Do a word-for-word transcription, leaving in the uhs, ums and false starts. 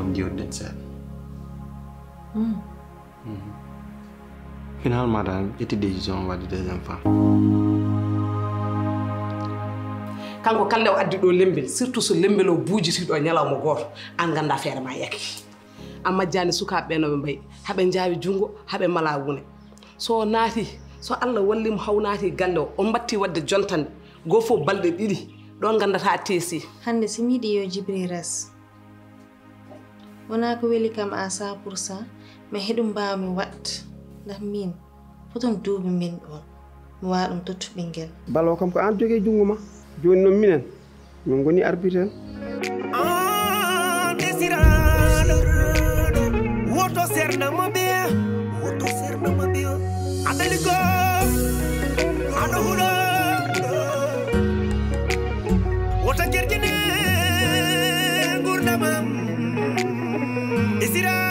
Ndiwden seeɗa. Finalement dal ƴetti décision waɗde deuxième femme. Kanko kalle o addi ɗo lembel, surtout so lembel o buujiti ɗo ñalawma gooto, an ganda feere ma yaki. A majjani sukaaɓe ɓe no ɓe mbayi, haɓe njaawi junngo, haɓe mala wune. So o naati, so Allah walli mo haw naati galle o, o mbatti waɗde jontande, goo fof balɗe ɗiɗi, ɗon gandata teesi. Hannde si mi yiɗi yo Jibril res, wonaa ko weli kam à cent pour cent, mais heɗum mbaawmi waɗ, ndax min foton duuɓi min ɗon, mi waawa ɗum tottu ɓinngel. Balo kam ko an jogii junngo ma, jooni noon minen, min ngoni arbitre en. An esiraɗo, woto sernama ɓeya, woto sernama ɓeya. Aɗa ligo, aɗa huɗo, woto kerjine ngurdamam. Esira